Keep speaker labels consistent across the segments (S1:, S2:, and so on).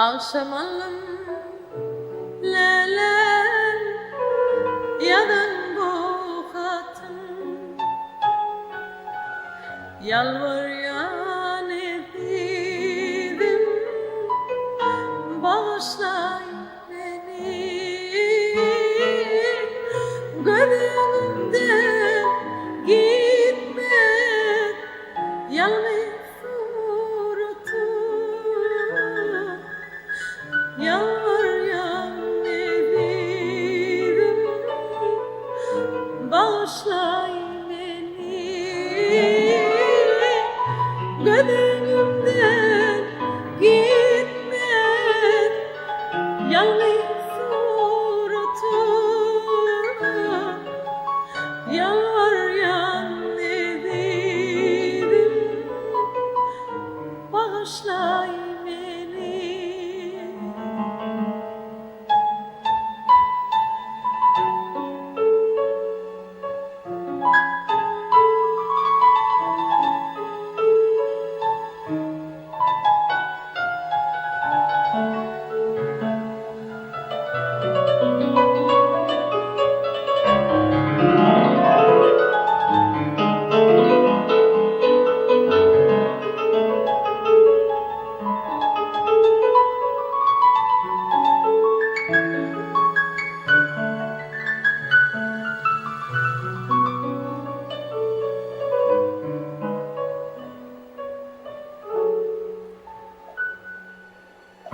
S1: Agşam alym läläm ýazan bu hatym. Ýalbarýan ezizim bagyşlaý meni. Göz öňümden gitmez ýalňyz suratyň. Ýalbarýan ezizim bagyşlaý meni. Göz öňümden gitmez ýalňyz suratyň. Ýalbarýan ezizim bagyşlaý meni.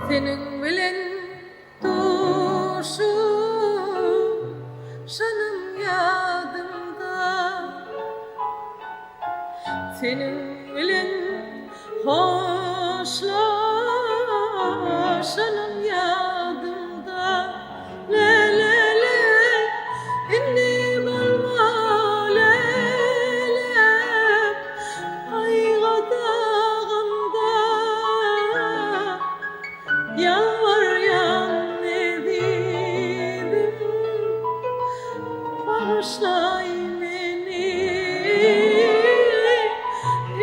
S1: Seniň bilen duşuşanym ýadymda. Seniň bilen hoşlaşanym ýadymda. Le-le-le, indi bolma le-lem, gaýgyda, gamda. Ýalbarýan ezizim, bagyşlaý meni.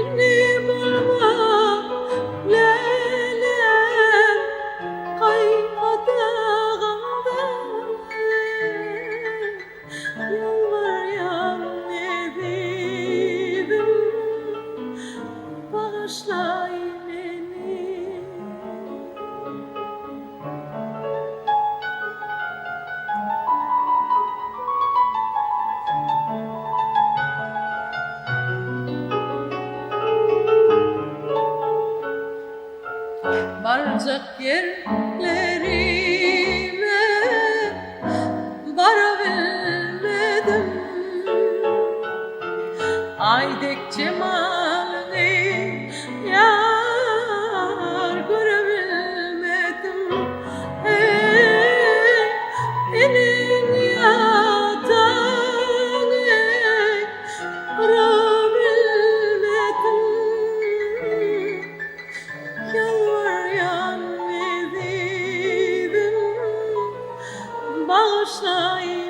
S1: Indi bolma lälem, gaýgyda, gamda. Ýalbarýan ezizim, bagyşlaý meni. Barjak ýerlerime barabilmedim. Aý dek jemalyňy ýar görebilmedim. Eý, eneň ýatagy gurabilmedim. Ýalbarýan ezizim, bagyşlaý.